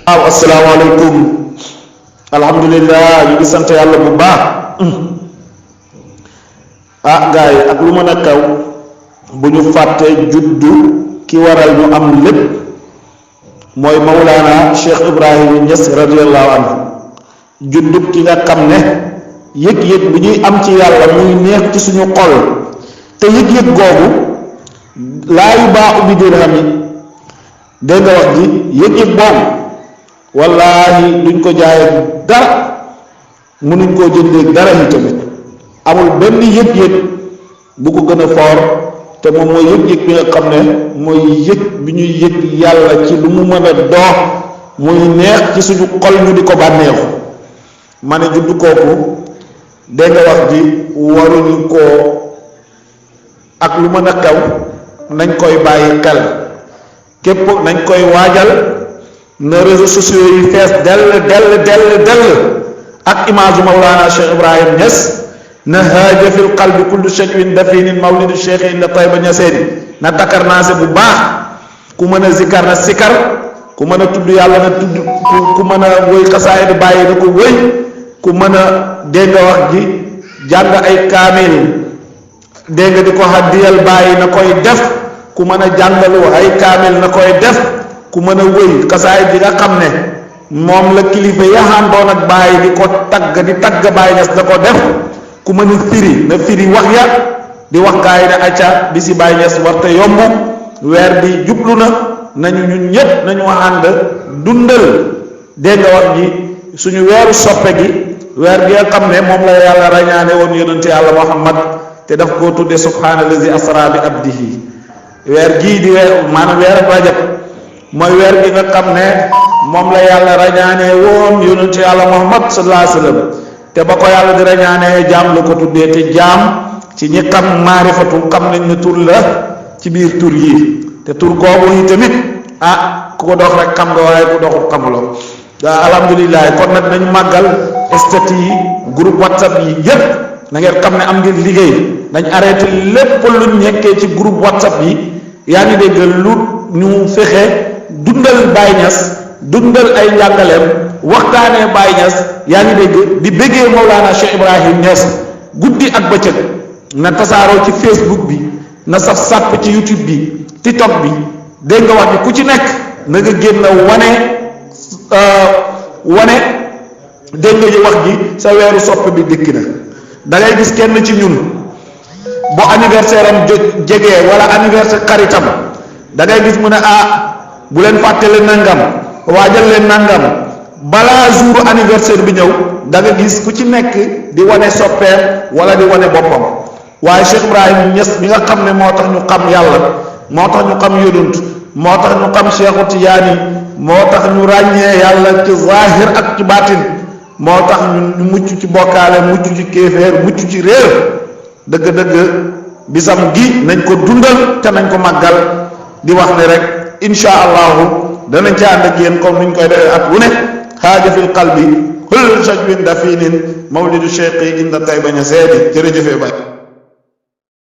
Assalamualaikum. Alhamdulillah, ñu ngi sant yàlla bu baax. Gaay ak lu mën a kaw bu ñu fàtte juddu ki waral ñu am lépp mooy Mawlana Cheikh Ibrahim Niass radiyallahu anhu. Juddu ki nga xam ne yëg-yëg bu ñuy am ci yàlla muy neex ci suñu xol te yëg-yëg googu laa yu baaxu bi dirhami dégg nga wax ji yëg-yëg boobu wallahi duñ ko jaayee dara mënuñ koo jëndee dara yi tamit amul benn yëg-yëg bu ko gën a foor te moom mooy yëg-yëg bi nga xam ne mooy yëg bi ñuy yëg yàlla ci lu mu mën a doox muy neex ci suñu xol ñu di ko bànneexu. ma ne juddu kooku dégg nga wax ji waruñu koo ak lu mën a xew nañ koy bàyyi xel képp nañ koy waajal na réseaux sociaux yi fees dell ak image Mawlana Cheikh Ibrahim Niass na haaja fil qalbi kullu shay'in dafinin mawlidu cheikh inda Tayba Niassène na dakar naase bu baax ku mën a zikar na sikar ku mën a tudd yàlla na tudd ku mën a wëy xasaay di bàyyi na ko wëy ku mën a dégg nga wax ji jàng ay kaamil dégg nga di ko haddiyal bàyyi na koy def ku mën a jàngalu ay kaamil na koy def ku mën a wëy xasaay bi nga xam ne moom la kilifa yaxandoon ak bàyyi di ko tagg bàyyi Niass da ko def ku mën a firi na firi wax ya di wax gaa yi ne acca bi si bàyyi Niass warta yomb weer bi jublu na nañu ñun ñépp nañu ànd dundal dégg nga wax ji suñu weeru soppe gi weer bi nga xam ne moom la yàlla rañaane woon yonente yàlla Muhammad te daf koo tudde subhaanallazi asra bi abdihi weer gii di weer maanaam weer rajab mooy weer bi nga xam ne moom la yàlla rañaane woon yonente yàlla Muhammad sallallahu alayhi wasallam te ba ko yàlla di rañaane jaam la ko tuddee te jaam ci ñi xam maarifatu xam nañ ne tur la ci biir tur yi te tur googu yi tamit ku ko dox rek xam nga waaye ku doxul xamuloo alhamdulilah kon nag nañu màggal statut yi groupe whatsapp yi yépp na ngeen xam ne am ngeen liggéey nañ arrêté lépp lu nekkee ci groupe whatsapp yi yaa ngi dégg lu ñu fexe dundal Baye Niass dundal ay njàngaleem waxtaanee Baye Niass yaa ngi dégg di bëggee Mawlana Cheikh Ibrahim Niass guddi ak bëccëg na tasaaroo ci Facebook bi na saf sàpp ci YouTube bi TikTok bi dégg nga wax ni ku ci nekk na nga génn wane dégg nga wax ji sa weeru sopp bi dikk na da ngay gis kenn ci ñun bu anniversaire am jegee wala anniversaire xaritam da ngay gis mu ne bu leen fàttale nangam waajal leen nangam balaa jour anniversaire bi ñëw da nga gis ku ci nekk di wane soppeem wala di wane boppam waaye Cheikh Ibrahim Niass mi nga xam ne moo tax ñu xam yàlla moo tax ñu xam yonent moo tax ñu xam Cheikhu Tijaani moo tax ñu ràññee yàlla ci zahir ak ci baatin moo tax ñu mucc ci bokkaale mucc ci kéeféer mucc ci réer dëgg-dëgg bisam gi nañ ko dundal te nañ ko màggal di wax ne rek insha allahu danañ ci ànd ak yéen comme niñ koy defee at wu ne xaaja fil qalbi kullu shajwin dafinin mawlidu cheikh inda Tayba Niassène jërëjëfee bay